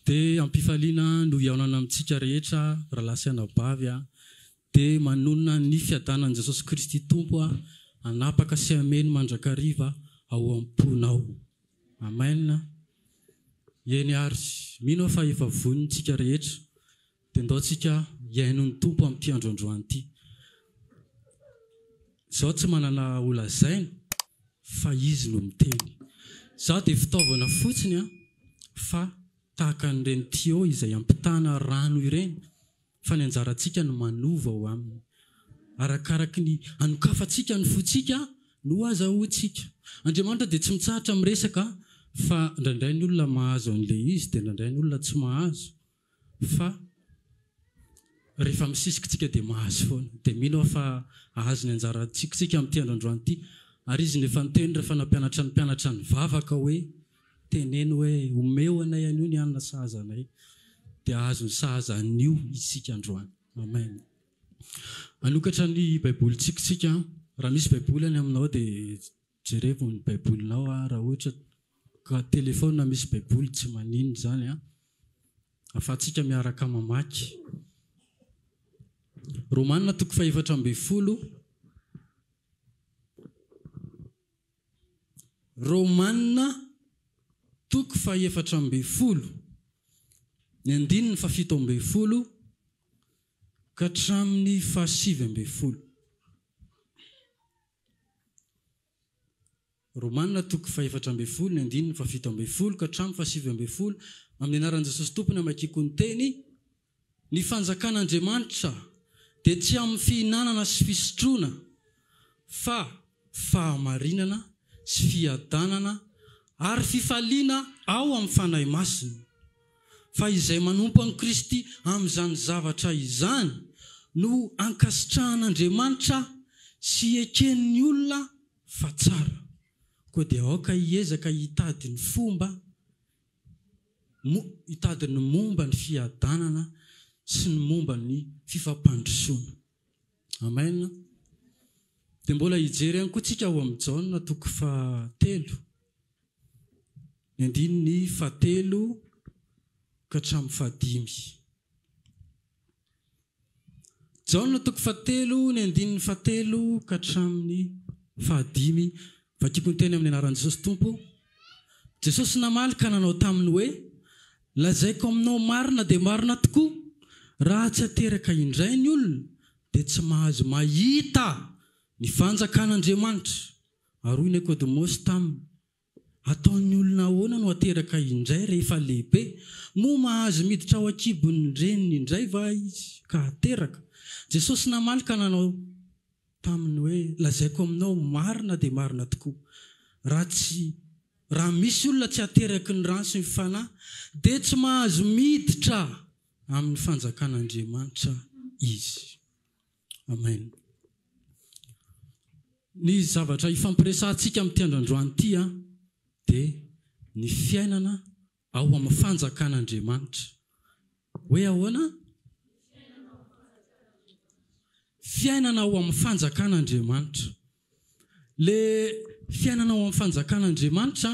Dia am-pifaliana no hihaonana amintsika rehetra rahalahy sy anabavy a. Dia manonona ny fiadanan'i Jesosy Kristy Tompo a, hanapaka sy hameno mandrakariva ao am-ponao. Amen. Eny ary, mino aho fa efa vonona isika rehetra. Dia ndao tsika hihaino ny Tompo amin'ity andro androany ity. Izaho tsy manana ho lazaina fa Izy no miteny. Izaho dia fitaovana fotsiny an, fa tahaka an'ireny tuyau izay ampitana rano ireny fa ny anjarantsika no manova ao aminy. Arakaraky ny anokafantsika ny fontsika no azahoantsika. Andriamanitra dia tsy mitsahatra miresaka fa indraindray ny olona mahazo an'ilay izy dia indraindray ny olona tsy mahazo. Fa rehefa misisika tsika dia mahazo foana. Dia mino aho fa hahazo ny anjarantsika tsika amin'ity andro androany ity. Ary izy no efa niteny rehefa nampianatra ny mpianatra nivavaka hoe, teneno hoe, omeo anay anio ny hanina sahaza anay. Dia hahazo ny sahaza anio isika androany. Amen. Hanokatra ny Baibolintsika isika. Raha misy Baiboly any aminao dia jerevo ny Baibolinao. Raha ohatra ka telefaonina misy Baiboly tsy maninona izany an. Afahantsika miaraka mamaky. Romana toko fahefatra ambin'ny folo. Romana toko fahefatra ambin'ny folo. Ny andininy fahafito ambin'ny folo ka hatramin'ny fahasivy ambin'ny folo. Romana toko fahefatra ambin'ny folo, ny andininy fahafito ambin'ny folo ka hatramin'ny fahasivy ambin'ny folo, Amin'ny anaran'i Jesosy Tompo no amakiako ny teny, Ny fanjakan'Andriamanitra dia tsy amin'ny fihinanana sy fisotroana, fa fahamarinana sy fiadanana ary fifaliana ao amin'ny Fanahy Masina. Fa izay manompo an'i Kristy amin'izany zavatra izany no ankasitrahan'Andriamanitra sy eken'ny olona fa tsara. Koa dia aoka hiezaka hitady ny fomba mo hitady ny momba ny fiadanana sy ny momba ny fifampandrosoana. Amen. Dia mbola hijery ihany koa tsika ao amin'ny Jaona toko fahatelo, ny andininy fahatelo ka hatramin'ny fahadimy. Jaona toko fahatelo, ny andininy fahatelo ka hatramin'ny fahadimy. Vakiko ny teny amin'ny anaran'i Jesosy Tompo. Jesosy namaly ka nanao taminy hoe, Lazaiko aminao marina dia marina tokoa, raha tsy ateraka indray ny olona, dia tsy mahazo mahita ny fanjakan'Andriamanitra. Ary hoy Nekodemosy taminy, Ataon'ny olona ahoana no ateraka indray rehefa lehibe? Moa mahazo miditra ao an-kibon'ny reniny indray va izy ka ateraka? Jesosy namaly ka nanao taminy hoe, Lazaiko aminao marina dia marina tokoa, raha tsy raha misy olona tsy ateraky ny rano sy ny Fanahy, dia tsy mahazo miditra amin'ny fanjakan'Andriamanitra izy. Amen. Ny zavatra ifampiresahantsika amin'ity andro androany ity dia ny fiainana ao amin'ny fanjakan'Andriamanitra. Hoe ahoana? Fiainana ao amin'ny fanjakan'Andriamanitra. Le fiainana ao amin'ny fanjakan'Andriamanitra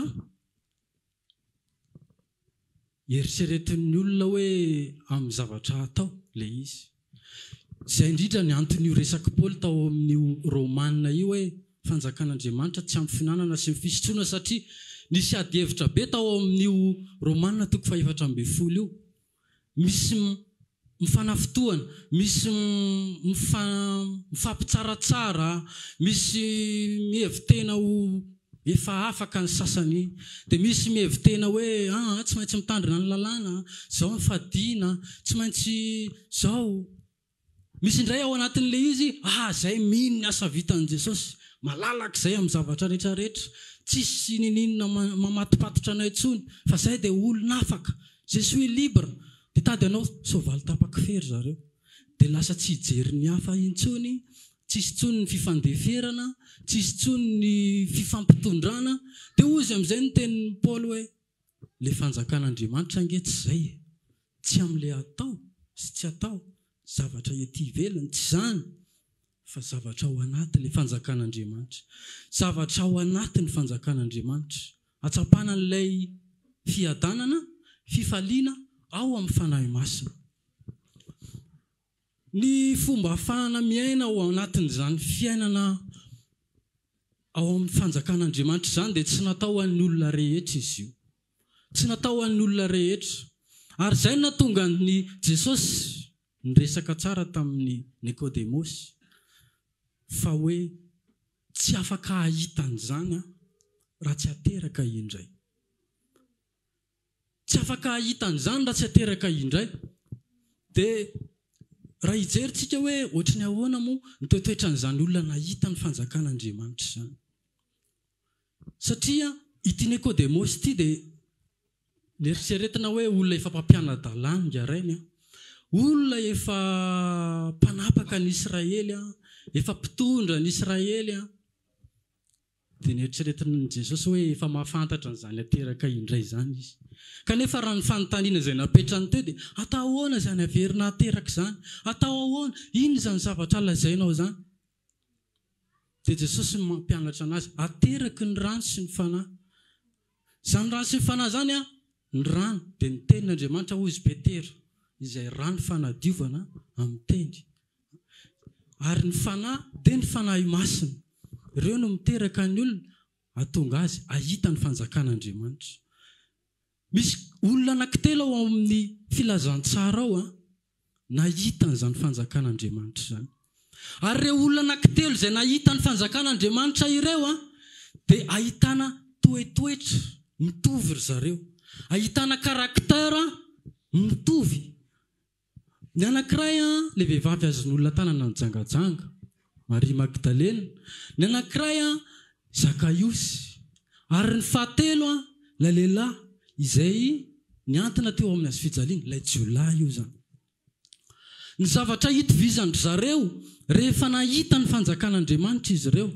Eritreretin'ny olona hoe amin'ny zavatra atao ilay izy. Izay indrindra ny anton'io resak'i Paoly tao amin'io Romana io hoe fanjakan'Andriamanitra tsy amin'ny fihinanana sy ny fisotroana satria nisy adihevitra be tao amin'io Romana toko fahefatra ambin'ny folo io. Misy mifanafintohana, misy mifampitsaratsara, misy mihevi-tena ho efa afaka ny sasany, dia misy mihevi-tena hoe aa tsy maintsy mitandrina ny lalàna, izao ny fadiana, tsy maintsy izao. Misy indray ao anatin'ilay izy, ah zay mino ny asa vitan'i Jesosy, malalaka izay amin'ny zavatra rehetra rehetra, tsisy ninininona mamatopatotra anay intsony fa zay dia olona afaka, je suis libre, dia tady hanao soavaly tapa-kifehy ry zareo, dia lasa tsy hijery ny hafa intsony, tsisy intsony ny fifandeferana, tsisy intsony ny fifampitondrana, dia hozy amin'izay ny tenin'i Paoly hoe, ilay fanjakan'Andriamanitra ange tsy izay e! Tsy amin'ilay atao sy tsy atao, zavatra ety ivelany, tsy izany, fa zavatra ao anaty ilay fanjakan'Andriamanitra. Zavatra ao anaty ny fanjakan'Andriamanitra. Hatsapana an'ilay fiadanana, fifaliana Ao amin'ny Fanahy Masina. Ny fomba ahafahana miaina ao anatin'izany fiainana ao amin'ny fanjakan'Andriamanitra izany dia tsy natao ho an'ny olona rehetra izy io. Tsy natao ho an'ny olona rehetra. Ary izay no nahatonga an'i Jesosy niresaka tsara tamin'i Nikodemosy fa hoe tsy afaka hahita an'izany aho raha tsy ateraka indray. Tsy afaka hahita an'izany raha tsy ateraka indray. Dia raha hijery tsika hoe ohatry ny ahoana moa ny toetoetran'izany olona nahita ny fanjakan'Andriamanitra izany. Satria ity Nikodemosy ity dia neritreretina hoe olona efa mpampiana-dalàna ingarainy, olona efa mpanapaka ny Israely, efa mpitondra ny Israely. Dia neritreretin'i Jesosy hoe efa mahafantatra an'izany ateraka indray izany izy. Kanefa raha ny fanontaniana izay napetrany teo dia, atao ahoana izany averina ateraka izany? Atao ahoana? Inona izany zavatra lazainao izany? Dia Jesosy no mampianatra anazy, ateraky ny rano sy ny Fanahy. Izany rano sy ny Fanahy izany an, ny rano dia ny tenin'Andriamanitra hoy izy Petera, izay rano fanadiovana amin'ny teny. Ary ny Fanahy dia ny Fanahy Masina. Ireo no miteraka ny olona hahatonga azy hahita ny fanjakan'Andriamanitra. Misy olona anankitelo ao amin'ny filazantsara ao nahita an'izany fanjakan'Andriamanitra izany. Ary ireo olona anankitelo izay nahita ny fanjakan'Andriamanitra ireo dia ahitana toetoetra mitovy ry zareo. Ahitana caractère mitovy. Ny anankiray an, ilay vehivavy azon'olona tanana nijangajanga, Maria Magdalena. Ny anankiray an, Zakaiosy. Ary ny fahatelo an, ilay lehilahy izay nihantona teo amin'ny hazofijaliana, ilay jiolahy io izany. Ny zavatra itovizan-dry zareo, rehefa nahita ny fanjakan'Andriamanitra izy ireo,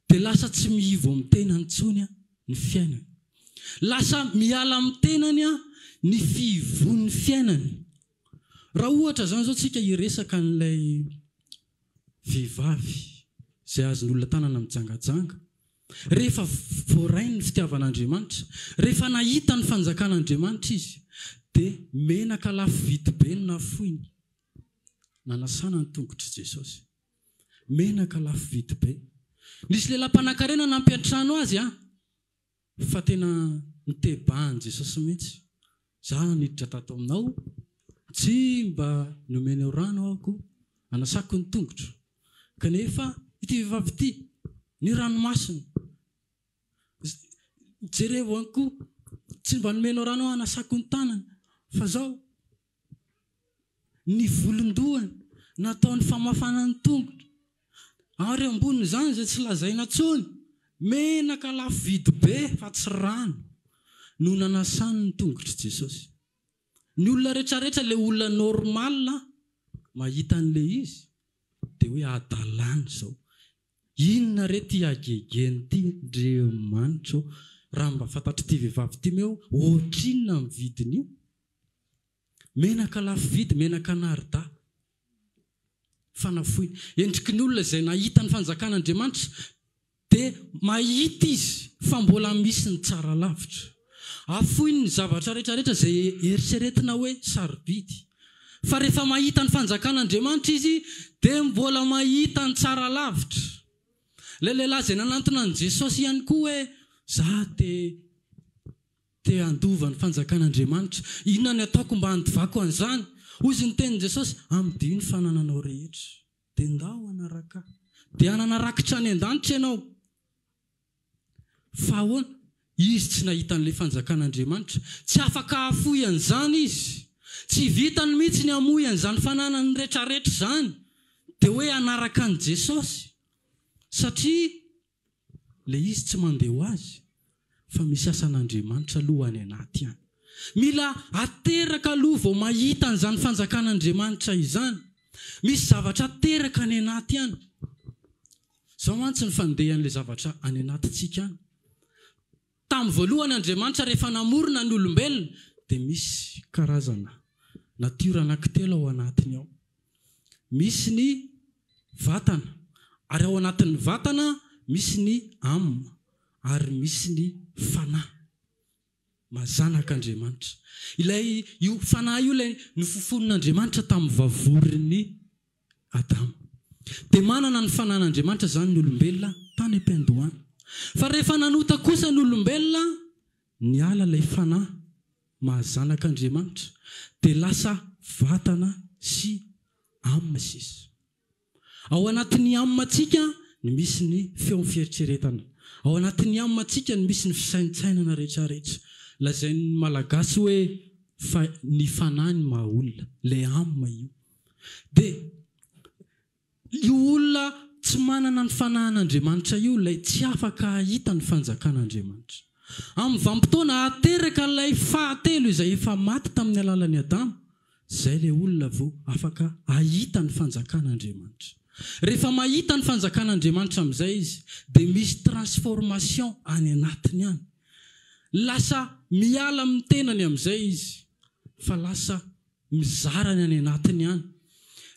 dia lasa tsy mihivo amin'ny tenany intsony ny fiainany. Lasa miala amin'ny tenany ny fihivon'ny fiainany. Raha ohatra izany izao tsika hiresaka an'ilay vehivavy izay azon'olona tanana mijangajanga, rehefa voarainy ny fitiavan'Andriamanitra, rehefa nahita ny fanjakan'Andriamanitra izy, dia menaka lafo vidy be no nafoiny nanasana ny tongotr'i Jesosy. Menaka lafo vidy be. Nisy lehilahy mpanankarena nampiantrano azy an! Fa tena nitebahan'i Jesosy mihitsy. Za niditra tato aminao, tsy mba nomenao rano aho ko hanasako ny tongotro. Kanefa ity vehivavy ity, ny ranomasina, jereo an ko, tsy mba nomenao rano aho hanasako ny tanany, fa zao, ny volon-dohany nataony famafana ny tongotra, ary ambonin'izany izay tsy lazaina intsony, menaka lafo vidy be fa tsy rano no nanasany ny tongotr'i Jesosy. Ny olona retraretra, ilay olona normal mahita an'ilay izy dia hoe hadalana izao. Inona re ity hagegena ity Andriamanitra ô! Raha mba fantatr'ity vehivavy ity moa hoe ohatrinona ny vidin'io? Menaka lafo vidy, menaka narda. Fanafohina. Endriky ny olona izay nahita ny fanjakan'Andriamanitra dia mahita izy fa mbola misy ny tsara lavitra. Afoiny ny zavatra rehetra rehetra izay eritreretina hoe sarobidy. Fa rehefa mahita ny fanjakan'Andriamanitra izy dia mbola mahita ny tsara lavitra. Ilay lehilahy izay nanantona an'i Jesosy ihany koa hoe, Za te Te handova ny fanjakan'Andriamanitra. Inona ny ataoko mba handovako an'izany? Hoy izy ny tenin'i Jesosy, Amidio ny fanananao rehetra, dia ndao hanaraka Ahy. Dia hanana rakitra any an-danitra ianao. Fa ahoana? Izy tsy nahita an'ilay fanjakan'Andriamanitra. Tsy afaka hahafoy an'izany izy. Tsy vitany mihitsy ny hamoy an'izany fananany rehetrarehetra izany, dia hoe hanaraka an'i Jesosy. Satria Ilay izy tsy mandeha ho azy fa misy asan'Andriamanitra aloha any anaty any. Mila ateraka aloha vao mahita an'izany fanjakan'Andriamanitra izany. Misy zavatra ateraka any anaty any. Izao mantsy ny fandehan'ilay zavatra any anatintsika any. Tamin'ny voalohany Andriamanitra rehefa namorona ny olombelona dia misy karazana natiora anankitelo ao anatiny ao. Misy ny vatana, ary ao anatin'ny vatana misy ny âme, ary misy ny fanahy. maha zanak'Andriamanitra. Ilay io fanahy io ilay nofofonin'Andriamanitra tamin'ny vavorin'i Adama. Dia manana ny fanahin'Andriamanitra izany ny olombelona tany am-piandohana. Fa rehefa nanota kosa ny olombelona, niala ilay fanahy maha zanak'Andriamanitra, dia lasa vatana sy âme sisa. Ao anatin'ny âme-ntsika no misy ny feon'ny fieritreretana. Ao anatin'ny âme-ntsika no misy ny fisaintsainana rehetrarehetra. Lazain'ny Malagasy hoe fa ny fanahy no maha olona. Ilay âme io. Dia io olona tsy manana ny fanahin'Andriamanitra io ilay tsy afaka hahita ny fanjakan'Andriamanitra. Amin'ny vanim-potoana hahateraka ilay fahatelo izay efa maty tamin'ny alalan'i Adama, izay ilay olona vao afaka hahita ny fanjakan'Andriamanitra. Rehefa mahita ny fanjakan'Andriamanitra amin'izay izy dia misy transformation any anatiny any. Lasa miala amin'ny tenany amin'izay izy fa lasa Mizara ny any anatiny any.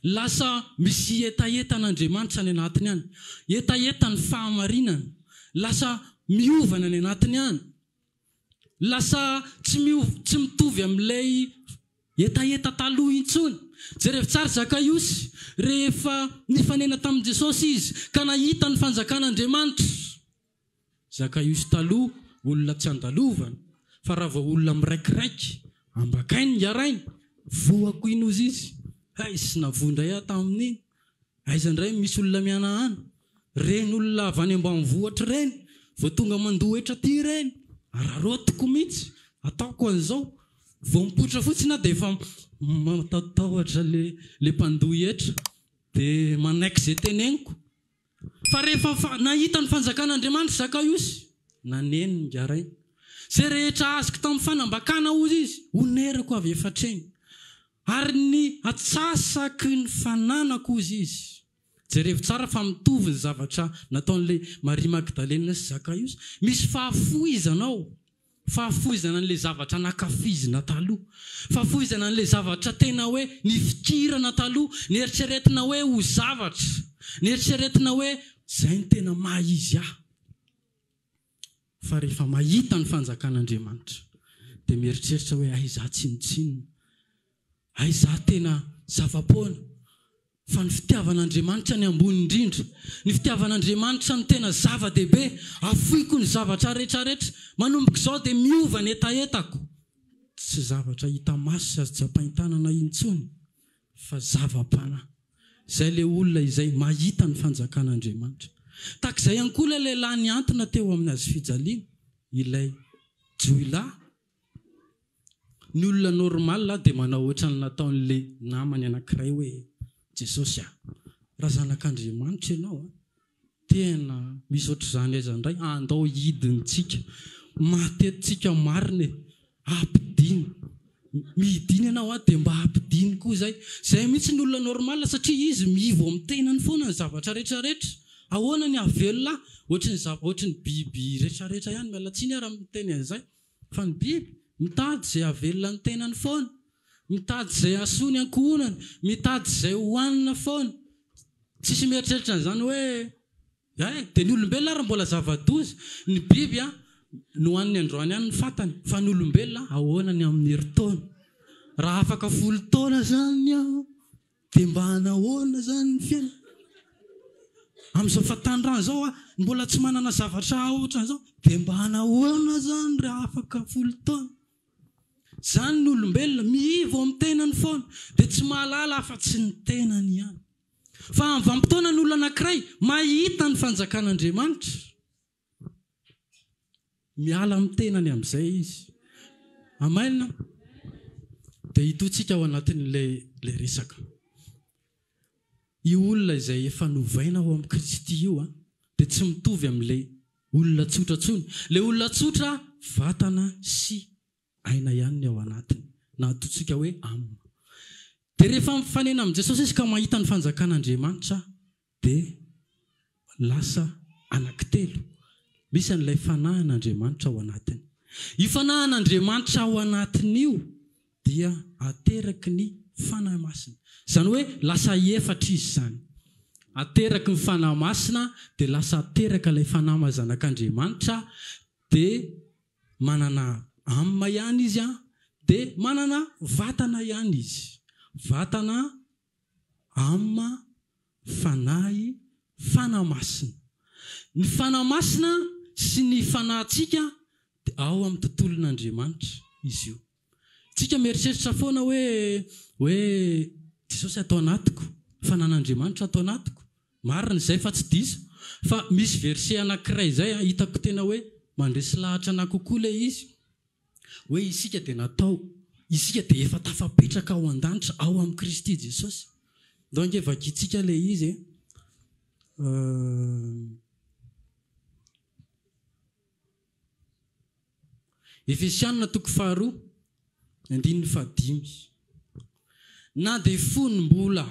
Lasa misy hetaheta an'Andriamanitra any anatiny any. Hetaheta ny fahamarinana. Lasa miova ny any anatiny any. Lasa tsy miova, tsy mitovy amin'ilay hetaheta taloha intsony. Jerevo tsara Zakaiosy, rehefa nifanena tamin'i Jesosy izy ka nahita ny fanjakan'Andriamanitra. Zakaiosy taloha olona tsy andalovana fa raha vao olona miraikiraiky ambakainy ny rainy, voako iny ozy izy, hay sy navoa indray aho tamin'iny, aiza indray misy olona mihanahana, reny olona avy any ambanivohitra ireny vao tonga mandoa hetra aty ireny, araraotiko mihitsy, ataoko an'izao, vao mipoitra fotsiny aho dia efa matatahotra le mpandoa hetra, dia manaiky izay teneniko. Fa rehefa nahita ny fanjakan'Andriamanitra Zakaiosy, naneno ny ngarainy. Izay rehetra azoko tamin'ny fanambakana, hoy izy, honerako avy efa hatreny. Ary ny atsasaky ny fananako, hoy izy. Jerevo tsara fa mitovy ny zavatra nataon'ilay Maria Magdalena sy Zakaiosy. Misy fahafoizana ao. Fahafoizana an'ilay zavatra nankafizina taloha. Fahafoizana an'ilay zavatra tena hoe nifikirana taloha, neritreretina hoe ho zavatra, neritreretina hoe izay no tena maha izy ahy. Fa rehefa mahita ny fanjakan'Andriamanitra dia mieritreritra hoe hay izaho tsinontsinona, hay izaho tena zava-poana. Fa ny fitiavan'Andriamanitra ny ambony indrindra. Ny fitiavan'Andriamanitra no tena zava-dehibe. Afoiko ny zavatra rehetrarehetra. Manomboka izao dia miova ny hetahetako. Tsy zavatra hita maso sy azo tsapain-tanana intsony fa zava-panahy. Izay ilay olona izay mahita ny fanjakan'Andriamanitra. Tahaka izay ihany koa ilay lehilahy nihantona teo amin'ny hazofijaliana, ilay jiolahy. Ny olona normal dia manao ohatran'ny nataon'ilay namany anankiray hoe, Jesosy a! Raha zanak'Andriamanitra ianao a! Tena misy ohatr'izany aiza indray? Andao hidintsika. Maty eto tsika marina e! Ampidino. Midina ianao a, dia mba ampidino koa izay. Izay mihitsy ny olona normal satria izy miivo amin'ny tenany foana ny zavatra rehetra rehetra. Ahoana ny hahavelona ahy? Ohatry ny zava, ohatry ny biby rehetra rehetra ihany, miala tsiny aho raha miteny an'izay. Fa ny biby, mitady izay hahavelona ny tenany foana, mitady izay hahasoa ny ankohonany, mitady izay hohanina foana. Tsisy mieritreritra an'izany hoe, eh, dia ny olombelona ary mbola zava-doza. Ny biby an, nohaniny androany ihany ny fatany, fa ny olombelona ahoana ny amin'ny herintaona? Raha afaka folo taona izany aho, Dia mba hanahoana izany ny fiainana? Amin'izao fahatanirana izao aho mbola tsy manana zavatra ohatran'izao, dia mba hanahoana izany raha afaka folo taona? Izany ny olombelona, miivo amin'ny tenany foana, dia tsy mahalala afa-tsy ny tenany ihany. Fa amin'ny vanim-potoana ny olona anankiray mahita ny fanjakan'Andriamanitra, Miala amin'ny tenany amin'izay izy. Amen. Dia hitotsika ao anatin'ilay ilay resaka. Io olona izay efa novaina ao amin'i Kristy io an, dia tsy mitovy amin'ilay olona tsotra intsony. Ilay olona tsotra vatana sy aina ihany ny ao anatiny, na ataontsika hoe âme. Dia rehefa mifanena amin'i Jesosy izy ka mahita ny fanjakan'Andriamanitra dia lasa anankitelo. Misy an'ilay fanahin'Andriamanitra ao anatiny. Io fanahin'Andriamanitra ao anatiny io dia ateraky ny Fanahy Masina. Izany hoe lasa efatra izy izany. Ateraky ny Fanahy Masina dia lasa ateraka ilay Fanahy maha zanak'Andriamanitra dia manana. Âme ihany izy an, dia manana vatana ihany izy. Vatana, âme, fanahy, fanahy masina. Ny fanahy masina sy ny fanahintsika dia ao amin'ny tontolon'Andriamanitra izy io. Tsika mieritreritra foana hoe hoe Jesosy ato anatiko, fanan'Andriamanitra ato anatiko. Marina izay fa tsy diso. Fa misy verset anankiray izay an, hitako tena hoe mandresy lahatra anah kokoa ilay izy, hoe isika dia natao, isika dia efa tafapetraka ao an-danitra ao amin'i Kristy Jesosy. Ndao ange vakintsika ilay izy e. Efesianina toko faharoa, andininy fahadimy. Na dia fony mbola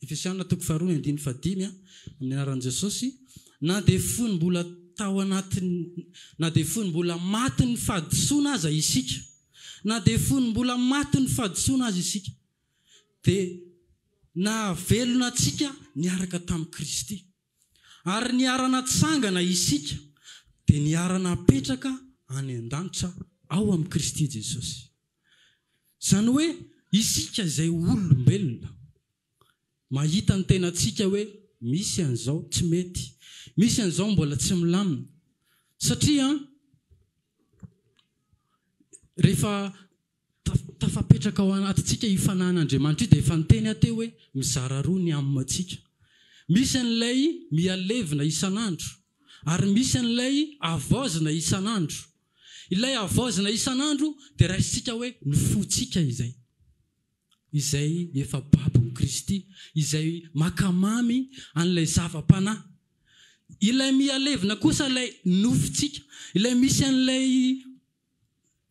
Efesianina toko faharoa ny andininy fahadimy amin'ny anaran'i Jesosy, na dia fony mbola tao anatin'ny na dia fony mbola matin'ny fahadisoana aza isika, na dia fony mbola matin'ny fahadisoana aza isika, dia nahavelona antsika niaraka tamin'i Kristy. Ary niara-natsangana isika, dia niara-napetraka any an-danitra ao amin'i Kristy Jesosy. Izany hoe isika izay olombelona, mahita ny tenantsika hoe misy an'izao tsy mety, misy an'izao mbola tsy milamina. Satria rehefa Tafapetraka ao anatintsika io fanahin'Andriamanitra io dia efa niteny aho teo hoe mizara roa ny âme-ntsika. Misy an'ilay mihalevona isan'andro ary misy an'ilay havaozina isan'andro. Ilay havaozina isan'andro dia raisintsika hoe ny fontsika izay. Izay efa babon'i Kristy, izay mankamamy an'ilay zava-panahy. Ilay mihalevona kosa ilay nofontsika, ilay misy an'ilay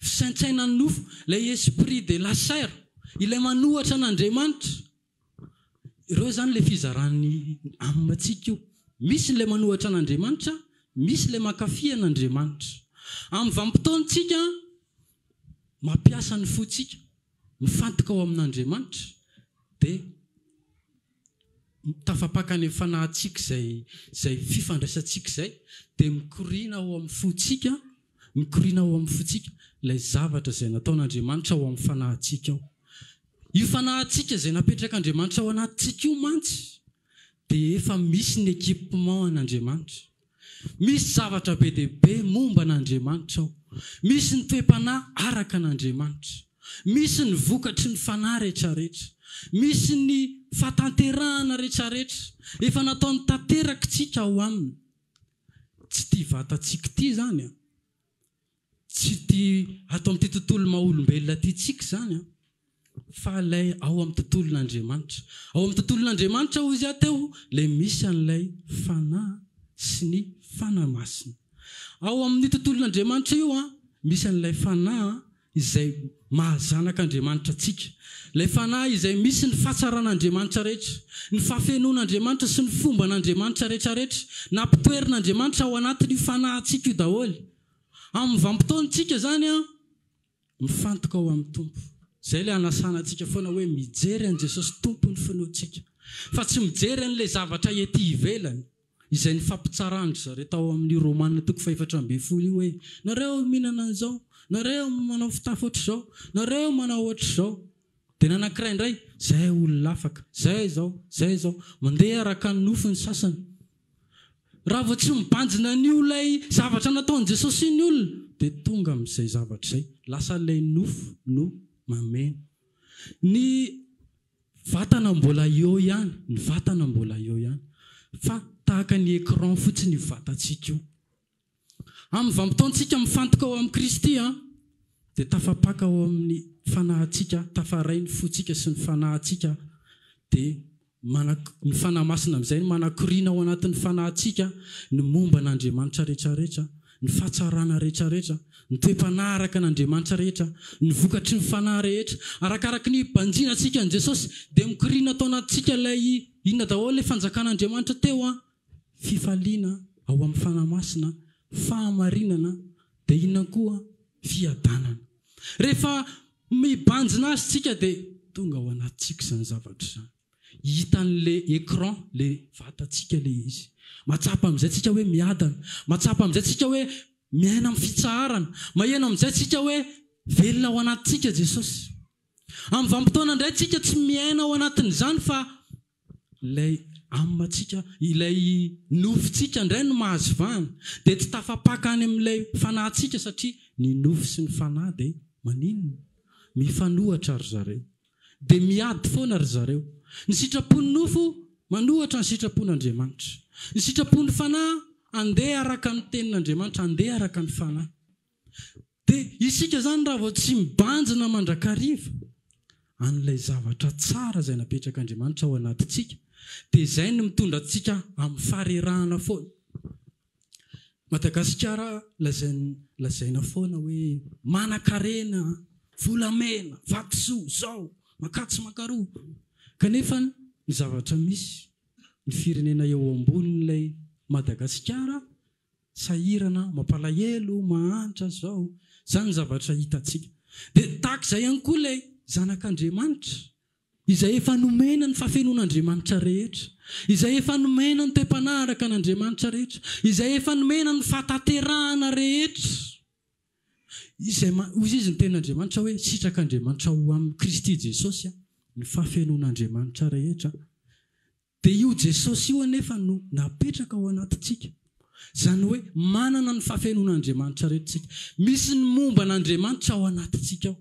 Fisaintsainan'ny nofo, ilay esprit de la chair, ilay manohatra an'Andriamanitra. Ireo izany ilay fizaran'ny âme-ntsika io. Misy ilay manohatra an'Andriamanitra, misy ilay mankafy an'Andriamanitra. Amin'ny vanim-potoantsika, mampiasa ny fontsika, mifantoka ao amin'Andriamanitra, dia tafapaka any amin'ny fanahintsika izay izay fifandraisantsika izay, dia mikoriana ao amin'ny fontsika, mikoriana ao amin'ny fontsika ilay zavatra izay nataon'Andriamanitra ao amin'ny fanahintsika ao. Io fanahintsika izay napetrak'Andriamanitra ao anatintsika io mantsy dia efa misy ny équipement an'Andriamanitra. Misy zavatra be dia be momba an'Andriamanitra ao. Misy ny toe-panahy araka an'Andriamanitra. Misy ny vokatry ny fanahy rehetrarehetra. Misy ny fahatanterahana rehetrarehetra. Efa nataony tanteraka isika ao aminy. Tsy ity vatantsika ity izany an. Tsy ity ato amin'ity tontolo maha olombelona ity tsika izany an, fa ilay ao amin'ny tontolon'Andriamanitra. Ao amin'ny tontolon'Andriamanitra hoy izy aho teo, ilay misy an'ilay Fanahy sy ny Fanahy Masina. Ao amin'io tontolon'Andriamanitra io an, misy an'ilay Fanahy izay maha zanak'Andriamanitra antsika. Ilay Fanahy izay misy ny fahatsaran'Andriamanitra rehetra, ny fahafenoan'Andriamanitra sy ny fomban'Andriamanitra rehetrarehetra, nampitoerin'Andriamanitra ao anatin'io Fanahintsika io daholo. Amin'ny vanim-potoantsika izany an, mifantoka ao amin'ny Tompo. Izay ilay anasana antsika foana hoe mijery an'i Jesosy Tompon'ny finoantsika, fa tsy mijery an'ilay zavatra ety ivelany. Izay nifampitsaran-dry zareo tao amin'io Romana toko fahefatra ambinifolo io hoe, Nareo mihinana an'izao, nareo manao fitafy ohatr'izao, nareo manao ohatr'izao. Dia ny anankiray indray, Izay olona afaka, izay izao, izay izao. Mandeha araka ny nofo ny sasany. Raha vao tsy mibanjina an'io ilay zavatra nataon'i Jesosy io ny olona, dia tonga amin'izay zavatra izay. Lasa ilay nofo no mameno. Ny Vatana mbola eo ihany, ny vatana mbola eo ihany. Fa tahaka ny écran fotsiny io vatantsika io. Amin'ny vanim-potoantsika mifantoka ao amin'i Kristy dia tafapaka ao amin'ny fanahintsika, tafaray ny fontsika sy ny fanahintsika dia manak, ny Fanahy Masina amin'izay no manakoriana ao anatin'ny fanahintsika ny momba an'Andriamanitra rehetrarehetra. ny fahatsarana rehetra rehetra, ny toe-panahy araka an'Andriamanitra rehetra, ny vokatry ny fanahy rehetra. Arakaraky ny hibanjinantsika an'i Jesosy dia mikoriana ato anatintsika ilay inona daholo ilay fanjakan'Andriamanitra teo an, fifaliana ao amin'ny Fanahy Masina, fahamarinana, dia inona koa? Fiadanana. Rehefa mibanjina Azy tsika dia tonga ao anatintsika izany zavatra izany. Hitan'le écran, le vatantsika le izy. Mahatsapa amin'izay tsika hoe miadana. Mahatsapa amin'izay tsika hoe. Miaina amin'ny fitsaharana. Maheno amin'izay tsika hoe velona ao anatintsika Jesosy. Amin'ny vanim-potoana indray tsika tsy miaina ao anatin'izany fa ilay âme-ntsika, ilay nofontsika indray no mahazo vahana. Dia tsy tafapaka any amin'ilay fanahintsika satria ny nofo sy ny fanahy dia maninona? Mifanohatra ry zareo. Dia miady foana ry zareo. Ny sitrapon'ny nofo manohatra ny sitrapon'Andriamanitra. Ny sitrapon'ny fanahy handeha araka ny tenin'Andriamanitra, handeha araka ny fanahy. Dia isika izany raha vao tsy mibanjina mandrakariva an'ilay zavatra tsara izay napetrak'Andriamanitra ao anatintsika, dia izay no mitondra antsika amin'ny faharerahana foana. Madagasikara lazain lazaina foana hoe manankarena, volamena, vatosoa, zao, makatsy makaroa. Kanefa ny zavatra misy, ny firenena eo ambonin'ilay Madagasikara sahirana, mampalahelo, mahantra, zao. Zany ny zavatra hitantsika. Dia tahaka izay ihany koa ilay zanak'Andriamanitra. Izay efa nomena ny fahafenoan'Andriamanitra rehetra, izay efa nomena ny toe-panahy araka an'Andriamanitra rehetra, izay efa nomena ny fahatanterahana rehetra, izay ma, hoy izy ny tenin'Andriamanitra hoe, sitrak'Andriamanitra ho amin'i Kristy Jesosy ny fahafenoan'Andriamanitra rehetra. Dia io Jesosy io anefa no napetraka ao anatintsika. Izany hoe manana ny fahafenoan'Andriamanitra rehetra isika. Misy ny momba an'Andriamanitra ao anatintsika ao.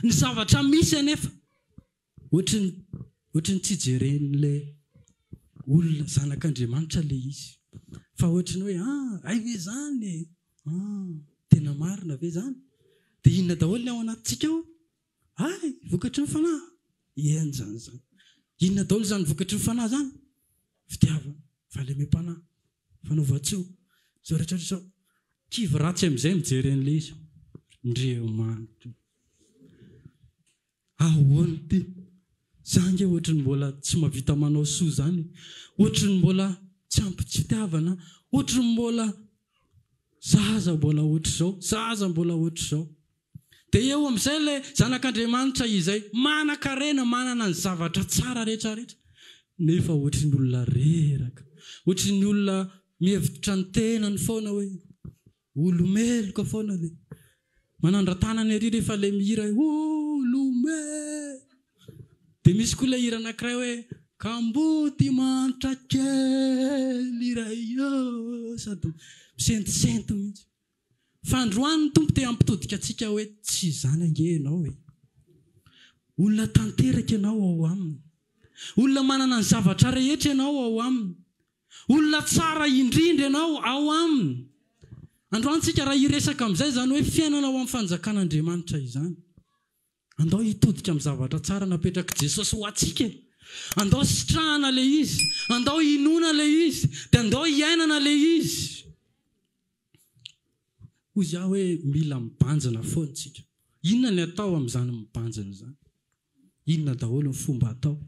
Ny zavatra misy anefa, ohatry ny ohatry ny tsy jeren'ilay olona zanak'Andriamanitra ilay izy. Fa ohatry ny hoe ah, hay ve izany e? Ah, tena marina ve izany? Dia inona daholo ny ao anatintsika ao? Hay, vokatry ny fanahy. Eny izany izany. Inona daholo izany vokatry ny fanahy izany? Fitiavana, fahalemem-panahy, fanaovan-tsoa, izao rehetra rehetra izao. Kivy ratsy amin'izay mijery an'ilay izy. Ndriamanitra. Ahoana ity? Za ange ohatry ny mbola tsy mahavita manao soa izany e. Ohatry ny mbola tsy ampy fitiavana, ohatry ny mbola zaza mbola ohatr'izao, zaza mbola ohatr'izao. Dia eo amin'izay ilay Zanak'Andriamanitra izay manan-karena, manana ny zavatra tsara rehetra rehetra, nefa ohatry ny olona reraka, ohatry ny olona mihevitra ny tenany foana hoe olo-meloka foana ilay manandra-tanana ery rehefa ilay mihira hoe olo-meloka. Dia misy koa ilay hira anankiray hoe kamboty mantra kely iray eo, sady misentosento mihitsy. Fa androany ny Tompo te hampitodika antsika hoe tsy izany ange ianao e! Olona tanteraka ianao ao Aminy. Olona manana ny zavatra rehetra ianao ao Aminy. Olona tsara indrindra ianao ao Aminy. Androany tsika raha hiresaka amin'izay izany hoe fiainana ao amin'ny fanjakan'Andriamanitra izany. Andao hitodika amin'ny zavatra tsara napetrak'i Jesosy ho antsika e! Andao sitrahana ilay izy, andao hinoana ilay izy, dia andao hiainana ilay izy. Hoy aho hoe mila mibanjina foana isika. Inona ny atao amin'izany mibanjina izany? Inona daholo ny fomba atao?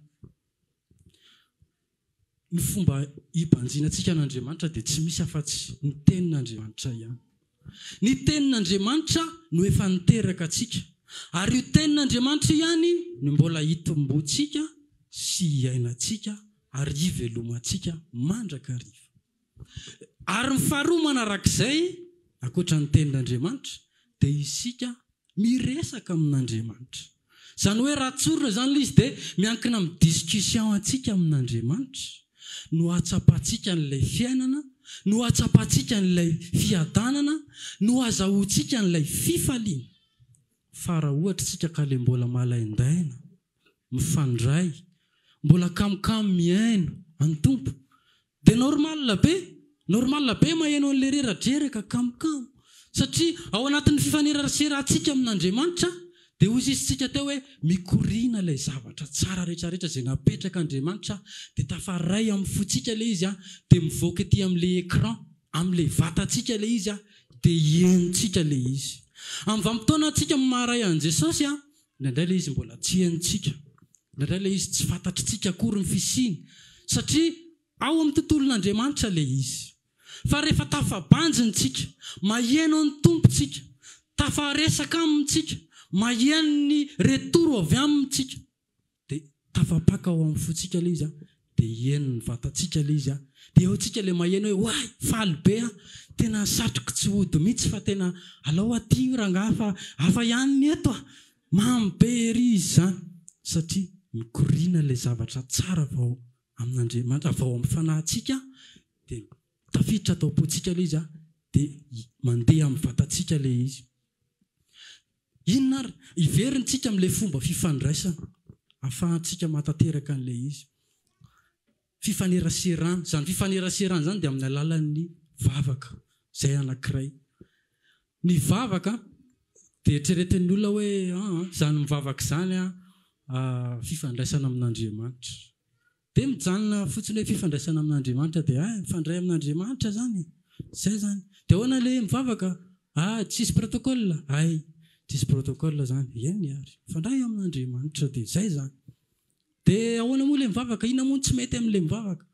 Ny fomba hibanjinantsika an'Andriamanitra dia tsy misy afa-tsy ny Tenin'Andriamanitra ihany. Ny Tenin'Andriamanitra no efa niteraka antsika, ary io Tenin'Andriamanitra io ihany no mbola hitomboantsika sy hiainantsika ary hivelomantsika mandrakariva. Ary ny faharoa manarak'izay, ankoatra ny Tenin'Andriamanitra, dia isika miresaka amin'Andriamanitra. Izany hoe raha tsorina izany ilay izy dia miankina amin'ny discussion antsika amin'Andriamanitra no hahatsapantsika an'ilay fiainana, no hahatsapantsika an'ilay fiadanana, no hahazahoantsika an'ilay fifaliana. Fa raha ohatra isika ka ilay mbola malaindaina, mifandray, mbola kamokamo mihaino an'i Tompo, dia normal be, normal be maheno an'ilay reradreraka, kamokamo, satria ao anatin'ny fifaneraserantsika amin'Andriamanitra dia hoy izy tsika teo hoe mikoriana ilay zavatra tsara rehetra rehetra izay napetrak'Andriamanitra dia tafaray amin'ny fontsika ilay izy dia mivoaka ety amin'ilay écran, amin'ilay vatantsika ilay izy dia henontsika ilay izy. Amin'ny vanim-potoana antsika maharay an'i Jesosy Indraindray ilay izy mbola tsy henontsika, indraindray ilay izy tsy fantatritsika akory ny fisiany, satria ao amin'ny tontolon'Andriamanitra ilay izy. Fa rehefa tafabanjina isika, maheno an'ny Tompo isika, tafaresaka Aminy isika, maheno ny retour avy Aminy isika, dia tafapaka ao amin'ny fontsika ilay izy, dia henon'ny vatantsika ilay izy. Dia eo tsika ilay maheno hoe oay, faly be aho, tena satriko tsy hody mihitsy fa tena alao aty io rangahy fa hafa ihany ny eto a! Mamy be ery izy izany satria mikoriana ilay zavatra tsara avy ao amin'Andriamanitra, avy ao amin'ny fanahintsika dia tafiditra ato am-pontsika ilay izy dia mandeha amin'ny vatantsika ilay izy. Inona ary? Hiverina isika amin'ilay fomba fifandraisana ahafahantsika mahatanteraka an'ilay izy. Fifaneraserana. Izany fifaneraserana izany dia amin'ny alalan'ny vavaka. Izay anankiray. Ny vavaka dia eritreretin'ny olona hoe aa izany mivavaka izany fifandraisana amin'Andriamanitra. Dia mijanona fotsiny hoe fifandraisana amin'Andriamanitra dia hay mifandray amin'Andriamanitra izany e! Izay izany. Dia ahoana ilay mivavaka? Ah tsisy protocole? Hay tsisy protocole izany. Eny ary. Mifandray amin'Andriamanitra dia izay izany. Dia ahoana moa ilay mivavaka? Inona moa no tsy mety amin'ilay mivavaka?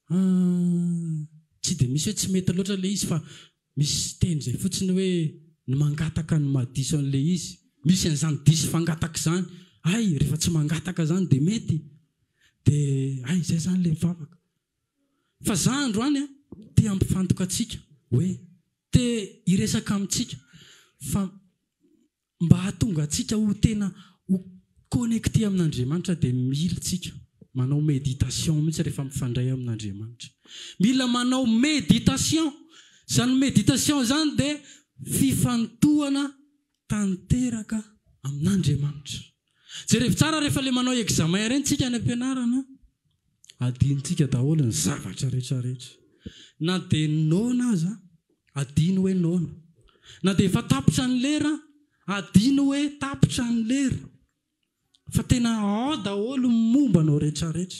Ah tsy dia misy hoe tsy mety loatra ilay izy fa misy teny izay fotsiny hoe ny mangataka no mahadiso an'ilay izy. Misy an'izany diso fangataka izany. Hay, rehefa tsy mangataka izany dia mety. Dia hay, izay izany ilay mivavaka. Fa za androany an, te hampifantoka antsika hoe te hiresaka amintsika fa Mba hahatonga antsika ho tena ho connecté amin'Andriamanitra dia mila tsika manao méditation mihitsy rehefa mifandray amin'Andriamanitra. Mila manao méditation. Izany méditation izany dia fifantohana tanteraka amin'Andriamanitra. Jerevo tsara rehefa ilay manao examen ireny tsika any am-pianarana, adinontsika daholo ny zavatra rehetra rehetra. Na dia noana aza Adino hoe noana. Na dia efa tapitra ny lera, adino hoe tapitra ny lera. Fa tena ao daholo ny momba anao retraretra.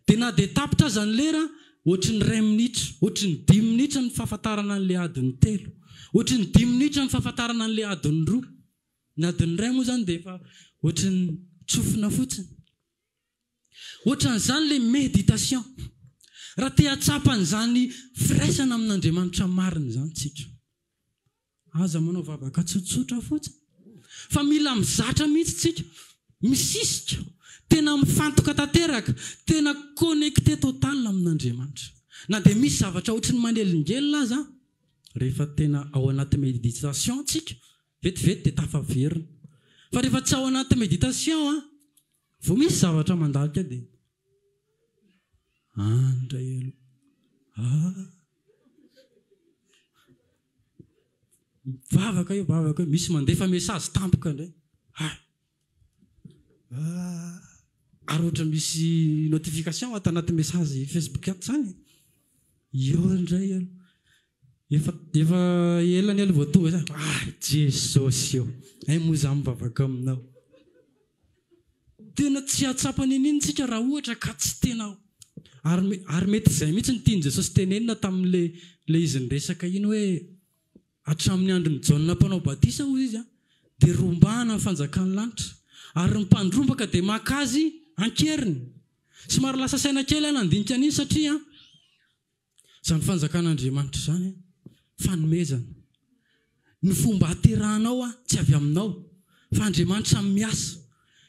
Dia na dia tapitra aza ny lera, ohatry ny iray minitra, ohatry ny dimy minitra ny fahafantarana an'ilay adiny telo. Ohatry ny dimy minitra ny fahafantarana an'ilay adiny roa. Ny adiny iray moa izany dia efa ohatry ny tsofina fotsiny. Ohatran'izany ilay méditation. Raha te hahatsapa an'izany firaisana amin'Andriamanitra marina izany tsika, aza manao vavaka tsotsotra fotsiny, fa mila mizatra mihitsy tsika, misisika, tena mifantoka tanteraka, tena connecté total amin'Andriamanitra. Na dia misy zavatra ohatry ny manelingelina aza, rehefa tena ao anaty méditation tsika, vetivety dia tafaverina. Fa rehefa tsy ao anaty méditation an, Vao misy zavatra mandalika dia any indray aloha. Ah! Mivavaka eo, mivavaka eo, misy mandefa message tampoka indray. Ah! Ah! Ary ohatra misy notification ato anaty message Facebook ato izany. Eo indray aloha. Efa efa ela ny aloha vao tonga zany. Ah! Jesosy ô! Hay moa za mivavaka aminao. Tena tsy hahatsapa n'inon'inona isika raha ohatra ka tsy tena ary ary mety izay mihitsy no tian'i Jesosy tenenina tamin'ilay ilay izy niresaka iny hoe hatramin'ny andron'i Jaona mpanao batisa hozy izy dia rombahana ny fanjakan'ny lanitra ary ny mpandrombaka dia maka azy an-keriny. Somary lasa saina kely aho nandinika an'iny satria Izany fanjakan'Andriamanitra izany fanomezana. Ny fomba haterahanao tsy avy aminao fa Andriamanitra miasa.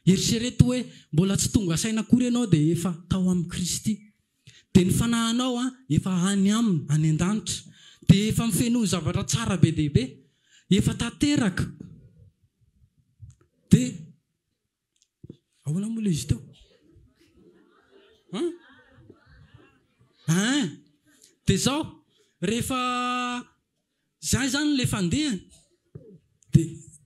Eritrereto hoe mbola tsy tonga saina akory ianao dia efa tao amin'i Kristy. Dia ny fanahinao efa any Aminy, any an-danitra. Dia efa mifenoa zavatra tsara be dia be. Efa tanteraka. Dia. Ahoana moa ilay izy teo? Hein? Hein? Dia izao, rehefa izay izany ilay fandehany, dia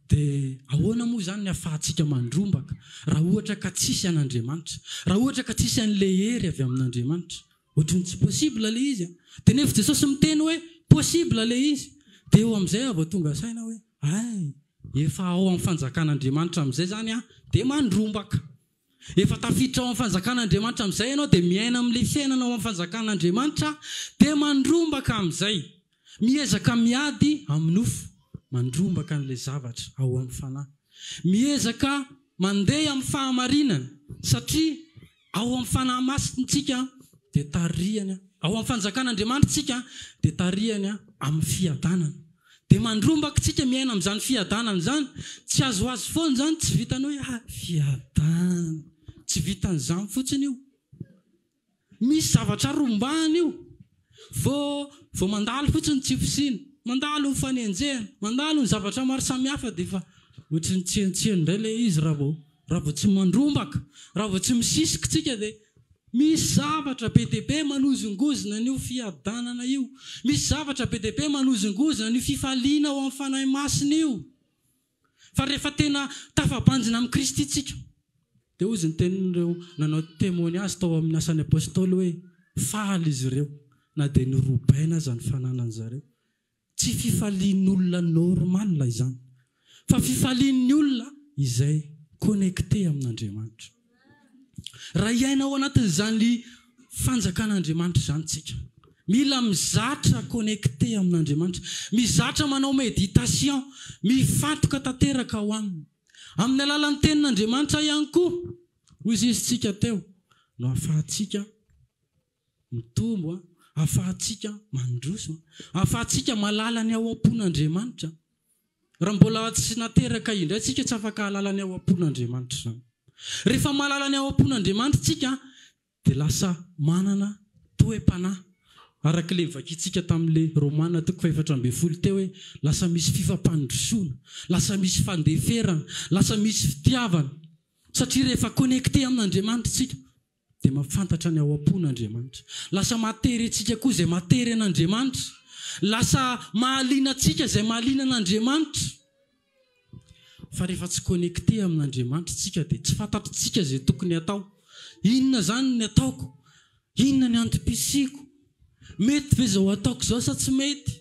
dia ahoana moa izany ny ahafahantsika mandrombaka raha ohatra ka tsisy an'Andriamanitra? Raha ohatra ka tsisy an'ilay hery avy amin'Andriamanitra? Ohatry ny tsy possible ilay izy an! Dia nefa Jesosy miteny hoe possible ilay izy. Dia eo amin'izay aho vao tonga saina hoe hay, efa ao amin'ny fanjakan'Andriamanitra amin'izay izany aho dia mandrombaka. Efa tafiditra ao amin'ny fanjakan'Andriamanitra amin'izay ianao dia miaina amin'ilay fiainana ao amin'ny fanjakan'Andriamanitra dia mandrombaka amin'izay. Miezaka miady amin'ny nofo, mandrombaka an'ilay zavatra ao amin'ny fanahy. Miezaka mandeha amin'ny fahamarinana satria ao amin'ny Fanahy Masina isika dia tarihany, ao amin'ny fanjakan'Andriamanitra isika dia tarihany amin'ny fiadanana. Dia mandrombaka isika miaina amin'izany fiadanana izany. Tsy azoazo foana izany, tsy vitan'ny hoe ah fiadanana. Tsy vitan'izany fotsiny io. Misy zavatra rombahana io. Vao vao mandalo fotsiny ny tsy fisiana, mandalo ny fanenjehana, mandalo ny zavatra maro samihafa dia efa ohatry ny tsenotseno indray ilay izy raha vao raha vao tsy mandrombaka, raha vao tsy misisika tsika dia misy zavatra be dia be manozongozona an'io fiadanana io, misy zavatra be dia be manozongozona an'io fifaliana ao amin'ny Fanahy Masina io. Fa rehefa tena tafabanjina amin'i Kristy tsika, dia hozy ny tenin'ireo nanao témoignage tao amin'ny Asan'ny Apostoly hoe, faly izy ireo na dia norobaina aza ny fananany zareo. Tsy fifalian'olona normal izany, fa fifalian'ny olona izay connecté amin'Andriamanitra. Raha hiaina ao anatin'izany fanjakan'Andriamanitra izany tsika, mila mizatra connecté amin'Andriamanitra, mizatra manao méditation, mifantoka tanteraka ao Aminy. Amin'ny alalan'ny Tenin'Andriamanitra ihany koa, hoy izy tsika teo, no ahafahantsika mitombo, ahafahantsika mandroso, ahafahantsika mahalala ny ao am-pon'Andriamanitra. Raha mbola tsy nateraka indray tsika tsy afaka hahalala ny ao am-pon'Andriamanitra izany. Rehefa mahalala ny ao am-pon'Andriamanitra tsika dia lasa manana toe-panahy. Araka ilay novakintsika tamin'ilay Romana toko fahefatra ambin'ny folo teo hoe lasa misy fifampandrosoana, lasa misy fandeferana, lasa misy fitiavana. Satria rehefa connecté amin'Andriamanitra tsika Dia mahafantatra ny ao am-pon' Andriamanitra. Lasa mahatery antsika koa izay mahatery an' Andriamanitra. Lasa mahaliana antsika izay mahaliana an' Andriamanitra. Fa rehefa tsy connecté amin' Andriamanitra isika dia tsy fantatritsika izay tokony hatao. Inona izany ny ataoko? Inona ny antom-pisiako? Mety ve izao ataoko izao sa tsy mety?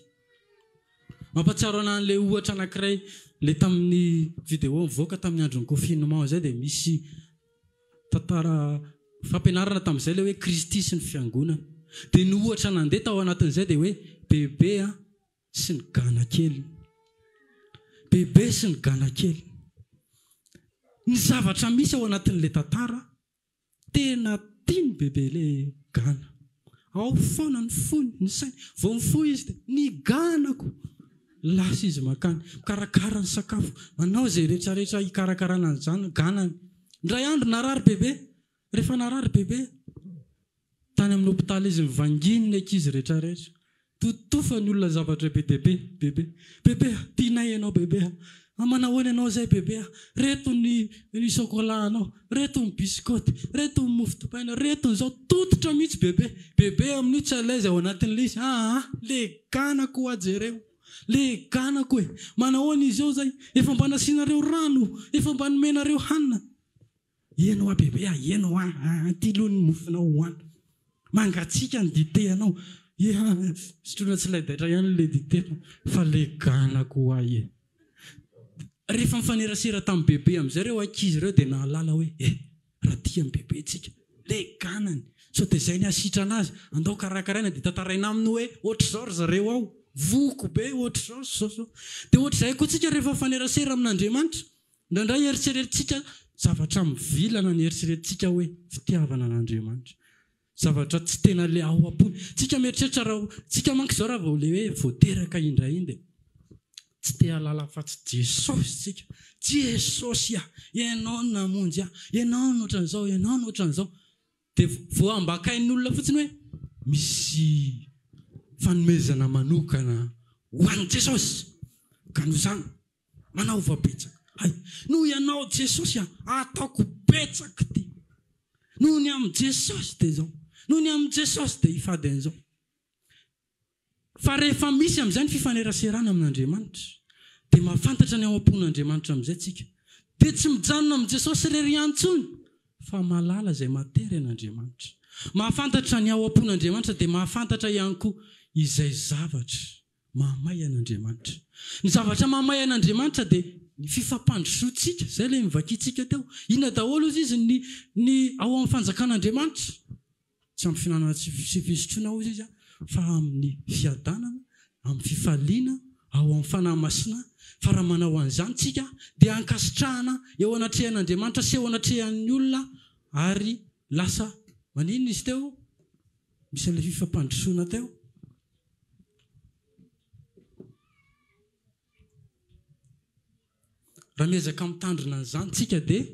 Mampahatsiaro anah an'ilay ohatra anankiray ilay tamin'ny vidéo nivoaka tamin'ny andron'ny confinement izay dia misy Tantara fampianarana tamin'izay ilay hoe Kristy sy ny Fiangonana. Dia ny ohatra nandeha tao anatin'izay dia hoe Bebe sy ny gana keliny. Bebe sy ny gana keliny. Ny zavatra misy ao anatin'ilay tantara, tena tian'i Bebe ilay gana. Ao foana ny fony, ny sainy. Vao mifoha izy dia, ny ganako! Lasa izy mankany, mikarakara ny sakafo, manao izay rehetrarehetra hikarakarana an'izany ganany. Indray andro narary bebe. Rehefa narary bebe, tany amin'ny hopitaly izy nivanginy ny ankizy rehetrarehetra. Totofa ny olona zavatra be dia be, Bebe, Bebe a, tianay ianao Bebe a, a manahoana ianao izay Bebe a, reto ny ny chocolat anao, reto ny biscotte, reto ny mofo dipaina, reto ny izao, tototra mihitsy Bebe, Bebe amin'io tsy à l'aise ao anatin'ilay izy, aa le ganako hoa jereo, le ganako e, manahoana izy eo izay, efa mba nasianareo rano, efa mba nomenareo hanina. Eny hoa bebe a, eny hoa a, ty aloha ny mofonao hohano. Mangatsiaka ny dite anao. Ia, sotroina tsy laidaitra ihany le dite fa le ganako hoa e. Rehefa nifanerasera tamin'i bebe amin'izay ireo ankizy ireo dia nahalala hoe eh, raha tia an'i bebe tsika, le ganany, sao dia izay ny hasitrana azy, andao karakaraina dia tantaraina aminy hoe ohatr'izao ry zareo ao, voky be ohatr'izao sy izao sy izao. Dia ohatr'izay koa tsika rehefa mifanerasera amin'Andriamanitra. Indraindray eritreretintsika zavatra mivilana ny eritreretintsika hoe fitiavana an'Andriamanitra. Zavatra tsy tena le ao am-pony. Tsika mieritreritra raha tsika manko izao raha vao le hoe vao teraka indray iny dia tsy te hahalala afa-tsy Jesosy tsika. Jesosy ah! Ianao no namonjy ahy, Ianao no ohatran'izao, Ianao no ohatran'izao. Dia voambakain'ny olona fotsiny hoe misy fanomezana manokana ho an'i Jesosy. Ka noho izany, Manaova betsaka. Hay! Noho ianao Jesosy a, ataoko betsaka ity. Noho ny amin'i Jesosy dia izao. Noho ny amin'i Jesosy dia hifady an'izao. Fa rehefa misy amin'izay ny fifaneraserana amin'Andriamanitra, dia mahafantatra ny ao am-pon'Andriamanitra amin'izay tsika. Dia tsy mijanona amin'i Jesosy irery ihany intsony, fa mahalala izay mahatery an'Andriamanitra. Mahafantatra ny ao am-pon'Andriamanitra dia mahafantatra ihany koa izay zavatra Mahamay an'Andriamanitra. Ny zavatra mahamay an'Andriamanitra dia ny fifampandrosoantsika, izay ilay novakintsika teo. Inona daholo hozy izy ny ny ao amin'ny fanjakan'Andriamanitra? Tsy amin'ny fihinanana sy fisotroana hozy izy fa amin'ny fiadanana, amin'ny fifaliana, ao amin'ny Fanahy Masina. Fa raha manao an'izany tsika dia ankasitrahana eo anatrehan'Andriamanitra sy eo anatrehan'ny olona ary lasa maninona izy teo? Misy an'ilay fifampandrosoana teo. Raha miezaka mitandrina an'izany tsika dia.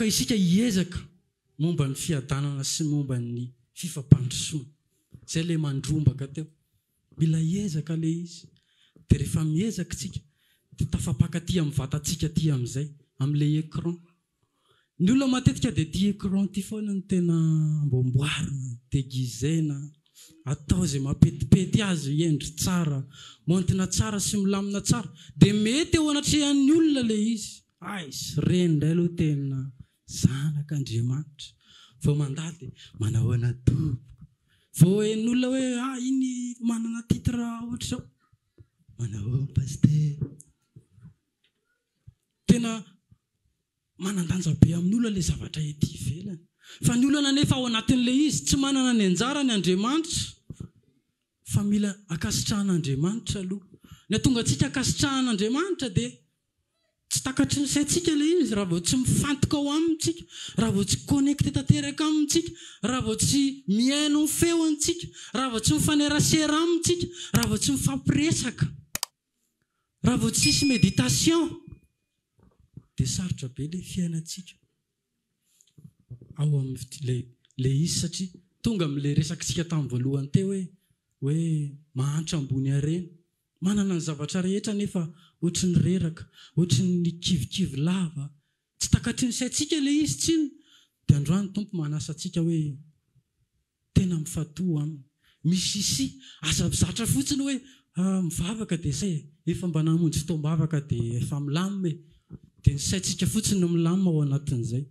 Aoka isika hiezaka momba ny fiadanana sy momba ny fifampandrosoana. Izay ilay mandrombaka teo. Mila ezaka ilay izy. Dia rehefa miezaka isika dia tafapaka aty amin'ny vatantsika aty amin'izay, amin'ilay écran. Ny olona matetika dia ity écran ity foana no tena amboamboarina, déguiser-na, atao izay mampetipety azy, hendry tsara, maontina tsara sy milamina tsara. Dia mety eo anatrehan'ny olona ilay izy. Aiz, ireny indray aloha tena zanak'Andriamanitra. Vao mandalo dia manahoana tompoko. Vao henon'olona hoe ah iny manana titre ohatr'izao. Manahoana pasitera. Tena manan-danja be amin'olona ilay zavatra ety ivelany. Fa ny olana anefa ao anatin'ilay izy, tsy manana ny anjarany Andriamanitra fa mila ankasitrahan'Andriamanitra aloha. Ny hahatonga antsika ankasitrahan'Andriamanitra dia tsy takatry ny saintsika ilay izy raha vao tsy mifantoka ao aminy tsika, raha vao tsy connecté tanteraka aminy tsika, raha vao tsy mihaino ny feony tsika, raha vao tsy mifanerasera aminy tsika, raha vao tsy mifampiresaka. Raha vao tsisy méditation dia sarotra be ilay fiainantsika ao amin'ilay ilay izy satria tonga amin'ilay resakitsika tamin'ny voalohany teo hoe hoe mahantra ambony harena, manana ny zavatra rehetra nefa ohatry ny reraka, ohatry ny kivikivy lava, tsy takatry ny saintsika ilay izy tsinona. Dia androany Tompo manasa antsika hoe Tena mifantoha aminy. Misisia. Aza mizatra fotsiny hoe mivavaka dia zay e. Efa mba namonjy fotoam-bavaka dia efa milamina e. Dia ny saintsika fotsiny no milamina ao anatin'izay.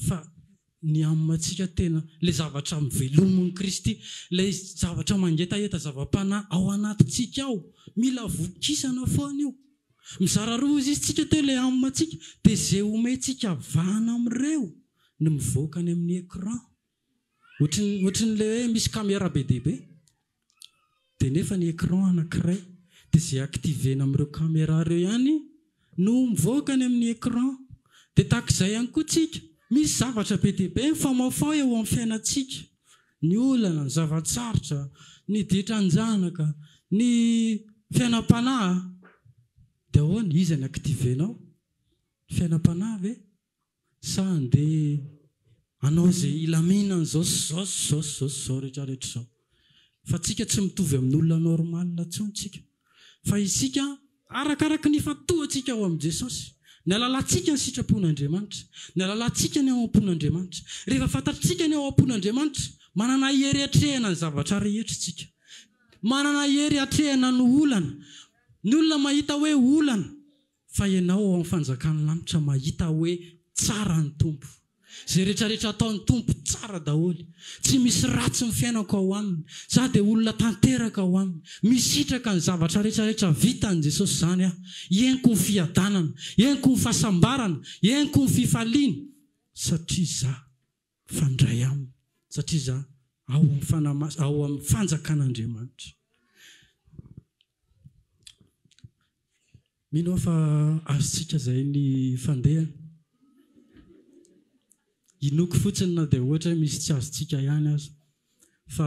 Fa ny âme-ntsika tena, ilay zavatra mivelomin'i Kristy, ilay zavatra mangetaheta zava-panahy ao anatintsika ao, mila vokisana foana io. Mizara roa izy tsika teo ilay âme-ntsika, dia izay omentsika vahana amin'ireo no mivoaka any amin'ny écran. Ohatry ohatrin'ilay hoe misy caméra be dia be dia nefa ny écran anankiray dia izay activer-na amin'ireo caméra ireo ihany no mivoaka any amin'ny écran. Dia tahaka izay ihany koa tsika, misy zavatra be dia be mifamaofao eo amin'ny fiainantsika, ny olana, ny zava-tsarotra, ny ditran-janaka, ny fiainam-panahy. Dia ahoana? Iza ny activer-nao? Ny fiainam-panahy ve? Sa andeha hanao izay hilaminana izao sy izao sy izao sy izao sy izao rehetra rehetra izao. Fa tsika tsy mitovy amin'olona normal intsony tsika. Fa isika arakaraky ny ifantohantsika ao amin'i Jesosy, ny alalantsika ny sitrapon'Andriamanitra, ny alalantsika ny ao am-pon'Andriamanitra. Rehefa fantatritsika ny ao am-pon'Andriamanitra, manana hery hiatrehana ny zavatra rehetra isika. Manana hery hiatrehana ny olana. Ny olona mahita hoe olana, Fa ianao ao amin'ny fanjakan'ny lanitra mahita hoe tsara ny Tompo. Izay rehetrarehetra ataon'ny Tompo tsara daholo. Tsy misy ratsy ny fiainako ao aminy. Za dia olona tanteraka ao aminy. Misitraka ny zavatra rehetrarehetra vitan'i Jesosy izany aho. Henoko ny fiadanana, henoko ny fahasambarana, henoko ny fifaliana satria za mifandray aminy satria za ao amin'ny Fanahy Masina, ao amin'ny fanjakan'Andriamanitra. Mino aho fa azontsika izay ny fandehany. Inoako fotsiny na dia ohatra hoe misy tsy azontsika ihany aza. Fa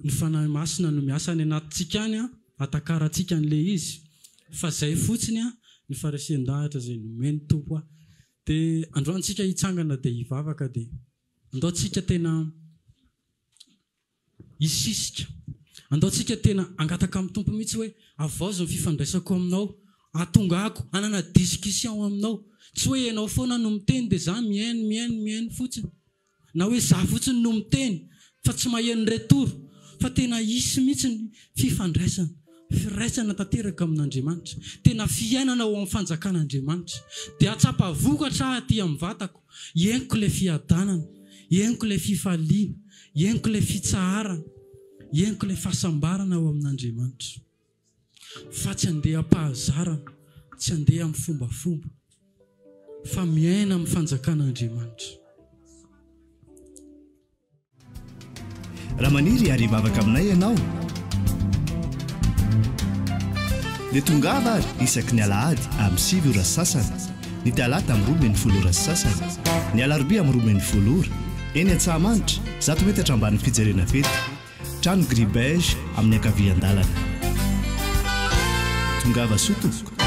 ny Fanahy Masina no miasa any anatintsika any hatakarantsika an'ilay izy. Fa izay fotsiny ny faharesen-dahatra izay nomen'ny Tompo ahy. Dia androany tsika hitsangana dia hivavaka dia andao tsika tena hisisika. Andao tsika tena hangataka amin'ny Tompo mihitsy hoe havaozy ny fifandraisako aminao, hahatonga ako hanana discussion aminao. Tsy hoe ianao foana no miteny dia za mihaino mihaino mihaino fotsiny. Na hoe za fotsiny no miteny fa tsy maheno retour fa tena hisy mihitsy ny fifandraisana, firaisana tanteraka amin'Andriamanitra, tena fiainana ao amin'ny fanjakan'Andriamanitra. Dia hahatsapa vokatra aho aty amin'ny vatako, henoko ilay fiadanana, henoko ilay fifaliana, henoko ilay fitsaharana, henoko ilay fahasambarana ao amin'Andriamanitra. Fa tsy handeha am-pahazarana, tsy handeha amin'ny fombafomba, fa miaina amin'ny fanjakan'Andriamanitra. Raha maniry ary hivavaka aminay ianao, dia tongava ary isaky ny alahady amin'ny 9 ora sy sasany, ny talata amin'ny 12 ora sy sasany, ny alarobia amin'ny 12 ora, eny Antsahamanitra, 100 metatra ambanin'ny fijerena fety. Trano gris beige amin'ny ankavian-dalana. Tongava soa tompoko.